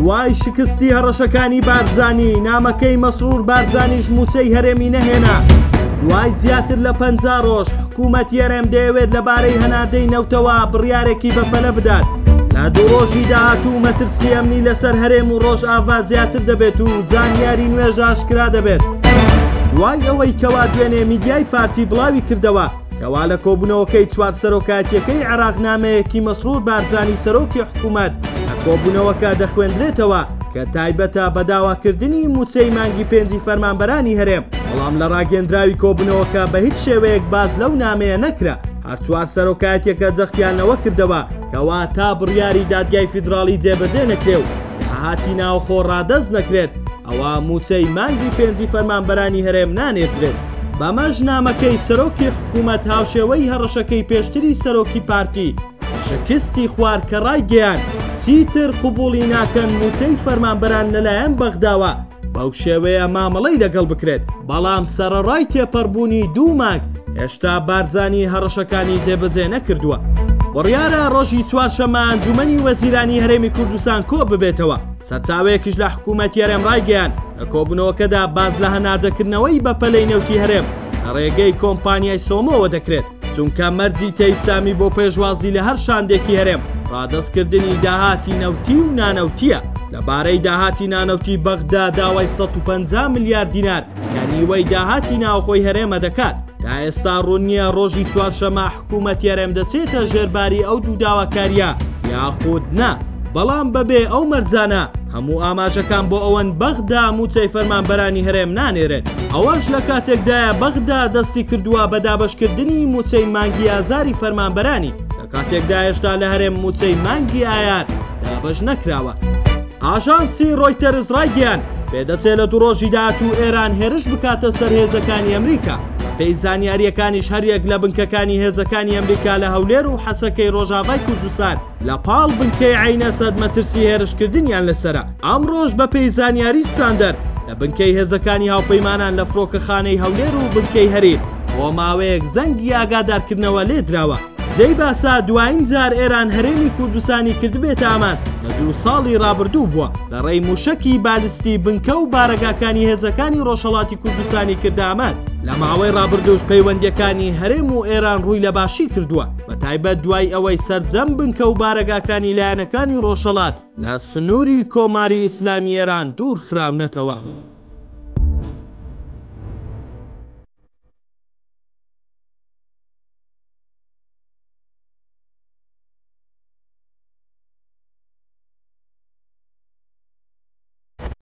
دوای شکستی هەڕەشەکانی بارزانی، نامەکەی مەسرور بارزانیش مووچەی هەرێمی نەهێنا. دوای زیاتر لە 50 ڕۆژ حکوومەتی هەرێم دەیەوێت لەبارەی هەناردەی نەوتەوە بڕیارێکی بەپەلە بدات. لە دوو ڕۆژی داهاتوو مەترسی ئەمنی لەسەر هەرێم و ڕۆژئاڤا زیاتر دەبێت و زانیاری نوێژ ئاشکرا دەبێت. دوای ئەوەی کەوا دوێنێ میدیای پارتی بڵاوی کردەوە کەوا لە کۆبوونەوەکەی چوار سەرۆکایەتیەکەی عێراق نامەیەکی مەسرور بارزانی سەرۆکی حکوومەت لە کۆبوونەوەکە دەخوێندرێتەوە کە تایبەتە بە داواکردنی مووچەی مانگی پێنجی فەرمانبەرانی هەرێم، بەڵام لە ڕاگەندراوی کۆبوونەوەکە بە هیچ شێوەیەک باس لەو نامەیە نەکرا. هەر چوار سەرۆکایەتیەکە جەختیان لەوە کردەوە کەوا تا بڕیاری دادگای فیدراڵی جێبەجێ نەکرێ و داهاتی ناوخۆ ڕادەست نەکرێت ئەوا مووچەی مانگی پێنجی فەرمانبەرانی هەرێم نانێردرێت. بەمەش نامەکەی سەرۆکی حکوومەت هاوشێوەی هەڕەشەکەی پێشتری سەرۆکی پارتی شکستی خوارد کە ڕایگەیاند چیتر قبوڵی ناکەن مووچەی فەرمانبەران لەلایەن بەغداوە بەو شێوەیە مامەڵەی لەگەڵ بکرێت، بەڵام سەرەڕای تێپەڕبوونی دوو مانگ هێشتا بارزانی هەڕەشەکانی جێبەجێ نەکردووە. بڕیارە ڕۆژی چوارشەممە ئەنجومەنی وەزیرانی هەرێمی کوردستان کۆ ببێتەوە، سەرچاوەیەکیش لە حکوومەتی هەرێم ڕایگەیاند، لە کۆبوونەوەکەدا باس لە هەناردەکردنەوەی بەپەلەی نەوتی هەرێم لە ڕێگەی کۆمپانیای سۆمۆوە دەکرێت، چونکە مەرجی تەیف سامی بۆ پێشوازی لە هەر شاندێکی هەرێم ڕادەستکردنی داهاتی نەوتی و نانەوتییە. لەبارەی داهاتی نانەوتی بەغدا داوای 150 ملیار دینار کە نیوەی داهاتی ناوخۆی هەرێمە دەکات. تا ئێستا ڕوون نییە ڕۆژی چوارشەممە حکوومەتی هەرێم دەچێتە ژێرباری ئەو دوو داواکارییە یاخود نا، بەڵام بەبێ ئەو مەرجانە هەموو ئاماژەکان بۆ ئەوەن بەغدا مووچەی فەرمانبەرانی هەرێم نانێرێت، ئەوەش لە کاتێکدایە بەغدا دەستی کردووە بە دابەشکردنی مووچەی مانگی ئازاری فەرمانبەرانی، لە کاتێکدا هێشتا لە هەرێم مووچەی مانگی ئایار دابەش نەکراوە. ئاژانسی ڕۆیتەرز ڕایگەیاند، پێدەچێت لە دوو ڕۆژی داهاتوو ئێران هێرش بکاتە سەر هێزەکانی ئەمریکا، بەپێی زانیارییەکانیش هەریەک لە بنکەکانی هێزەکانی ئەمریکا لە هەولێر و حەسەکەی ڕۆژاڤای کوردستان لە پاڵ بنکەی عەین ئەسەد مەترسی هێرشکردنیان لەسەرە. ئەمڕۆش بەپێی زانیاری ستاندەر لە بنکەی هێزەکانی هاوپەیمانان لە فڕۆکەخانەی هەولێر و بنکەی هەریر بۆ ماوەیەک زەنگی ئاگادارکردنەوە لێدراوە. جێی باسە دوایین جار ئێران هەرێمی کوردستانی کردبێتە ئامانج لە دوو ساڵی ڕابردوو بووە، لە ڕێی مووشەکی بالستی بنکە و بارەگاکانی هێزەکانی ڕۆژهەڵاتی کوردستانی کردە ئامانج. لە ماوەی ڕابردووش پەیوەندییەکانی هەرێم و ئێران ڕووی لە باشی کردووە، بە تایبەت دوای ئەوەی سەرجەم بنکە و بارەگاکانی لایەنەکانی ڕۆژهەڵات لە سنووری کۆماری ئیسلامی ئێران دوور خراونەتەوە.